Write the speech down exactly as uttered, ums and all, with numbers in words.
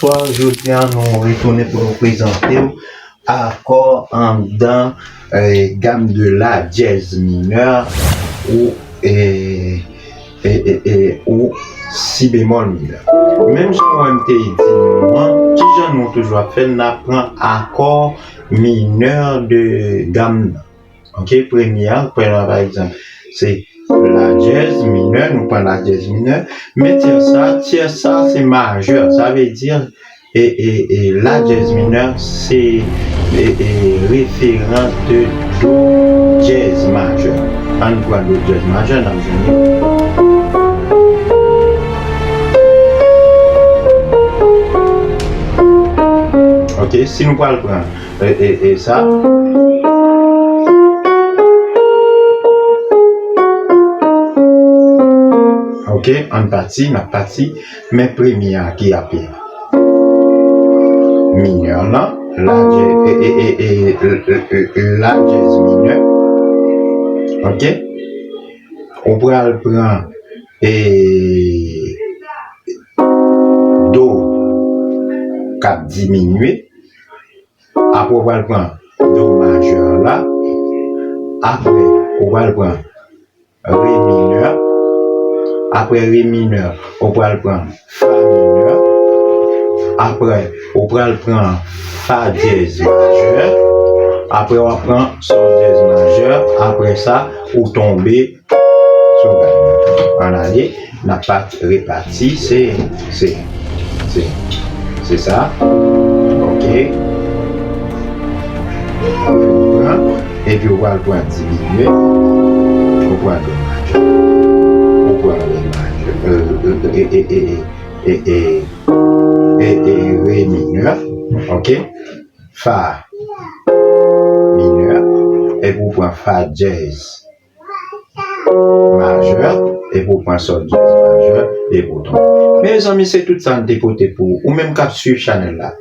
Bonswa, jodi a nou retounen pou nou prezante w akò anndan, eh, gam de la dyèz minè ou, eh, eh, eh, eh, ou si bemòl minè. Menm jan mwen te di nou an, kijan nou toujou ap fè, n ap pran akò minè de gam nan. Ok, premye a, premye a, pa egzanp, se la dyèz minè, nou pran la dyèz minè. Men tyès sa, tyès sa se majè, sa vle di, e, e, e la dyèz minè se, e, e referan de do dyèz majè. Ann pran do dyèz majè, n ap jwenn li. Ok, si nou pral pran e, e, e sa. Ok, ann pati, n ap pati. Men premye a ki ape minè lan, la dyè-, e, e, e, e, e, e, e, la dyèz minè. Ok? Ou pral pran, e, do k ap diminye. Apre, ou pral pran do majè la. Apre, ou pral pran re minè. Apre re minè, ou pral pran fa minè. Apre, ou pral pran fa dyèz majè. Apre, w ap pran sòl dyèz majè. Apre sa, ou tonbe sou gam nan. Ann ale, n ap pa-, repati, se, se, se, se sa. Ok. Ou fin pran, epi ou pral pran diminye, ou pran do majè, ou pran re majè, e, e, e, e, e, e, e, e, e, re minè, ok? Fa minè, epi ou pran fa dyèz majè, epi ou pran sòl dyèz majè, epi ou tonbe. Mezanmi, se tout sa n te pote pou ou, ou menm k ap swiv chanèl la.